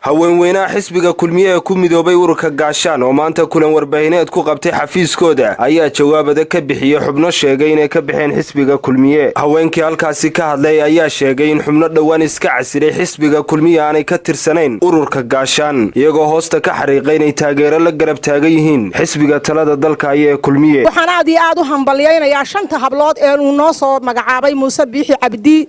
Haweenweynaha xisbiga Kulmiye ee ku midoobay ururka Gaashaan oo maanta kulan warbaahineed ku qabtay xafiiskooda ayaa jawaabada ka bixiyey xubno sheegay inay ka baxeen xisbiga Kulmiye. Haweenkii halkaasi ka hadlay ayaa sheegay in xubno dhowaan iska casilay xisbiga Kulmiye aanay ka tirsanayn ururka Gaashaan, iyagoo hoosta ka xariiqay inay taageero la garab taagan yihiin xisbiga talada dalka aya ee Kulmiye. Waxaan aad iyo aad u hambalyaynayaa shanta hablood ee uu noo soo magacaabay Muuse Biixi Cabdi,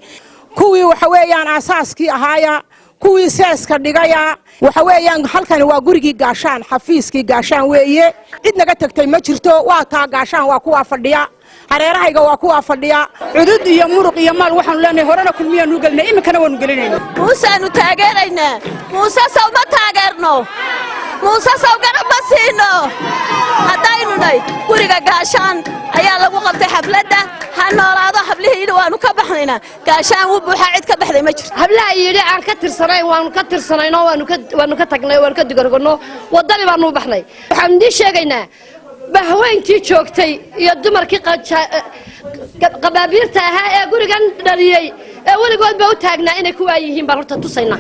kuwii waxa weeyaan aasaaskii ahaaya, kuwii seeska dhigaya. Waxa weeyaan halkani waa gurigii Gaashaan, xafiiskii Gaashaan weeye. Cid naga tagtay ma jirto. Waa taa Gaashaan, waa kuwaa fadhiya hareerahayga, waa kuwaa fadhiya. Cudud iyo muruq iyo maal waxaanu leenahay horena Kulmiyaanu gelinay, iminkana waanu gelinayna. Muuseanu taageeraynaa. Muuse sow ma taageerno? Muuse sow garab ma siino? Haddaynu nay guriga Gaashaan ayaa lagu qabtay xafladda. Ha noolaado hablihiina. Waannu ka baxnaynaa. Gaashaan wuu buuxaa, cid ka baxday ma jirto. Hablaha yidhi aan ka tirsanayn, waanu ka tirsanayn oo waanu ka tagnay, waanu ka digarogno, waddani baanu u baxnay. Waxaanu idiin sheegaynaa bahweynkii joogtay iyo dumarkii qabaabiirta ahaa ee gurigan dhaliyey ee weligood ba u taagnaa inay ku waayihiin baan horta tusaynaa.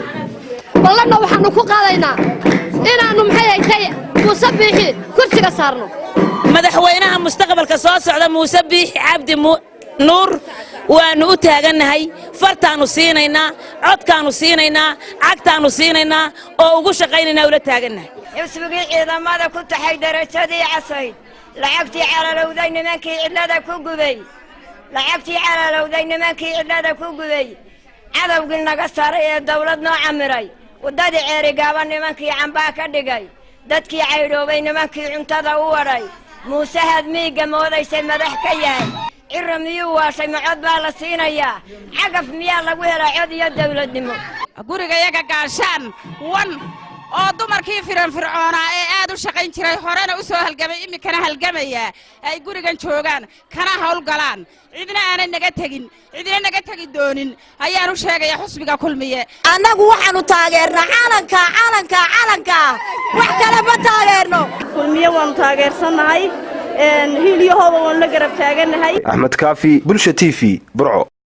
Ballanna waxaanu ku qaadaynaa inaannu, maxay haytay, Muuse Biixi kursiga saarno. Madaxweynaha mustaqbalka soo socda, Muuse Biixi Cabdi Nuur, waannu u taagannahay. Fartaannu siinaynaa, codkaannu siinaynaa, cagtaannu siinaynaa oo ugu shaqaynaynaa, ula taagannahay. Xisbigii ciidamada ku taxay darajadii casayd, lacagtii calalowday nimankii cidlada ku gubay, lacagtii calalowday nimankii cidlada ku gubay, cadowgii naga saaray ee dawlad noo camiray, waddadii Ceerigaaba nimankii cambaa ka dhigay, dadkii caydhoobay nimankii cuntada u wadhay, Muusehaad miigga moodaysay madax ka yahay. Cira miyuu waashay? Ma cod baa la siinayaa? Cagaf miyaa lagu helaa cod iyo dawladnimo? Gurigayaga Gaashaan wan oo dumarkii firanfircoonaa ee aad u shaqayn jiray, horena u soo halgamay, iminkana halgamaya, ay gurigan joogaan kana hawlgalaan, cidna aanay naga tegin, cidna naga tegi doonin ayaan u sheegaya xusbiga Kulmiye. Annagu waxaannu taageernaa calanka, calanka, calanka. Wax kale ma taageerno. Kulmiye waannu taageersannahay, hiil iyo hooba waannu la garab taagannahay. Axmed Kaafi, Bulsha TV, Burco.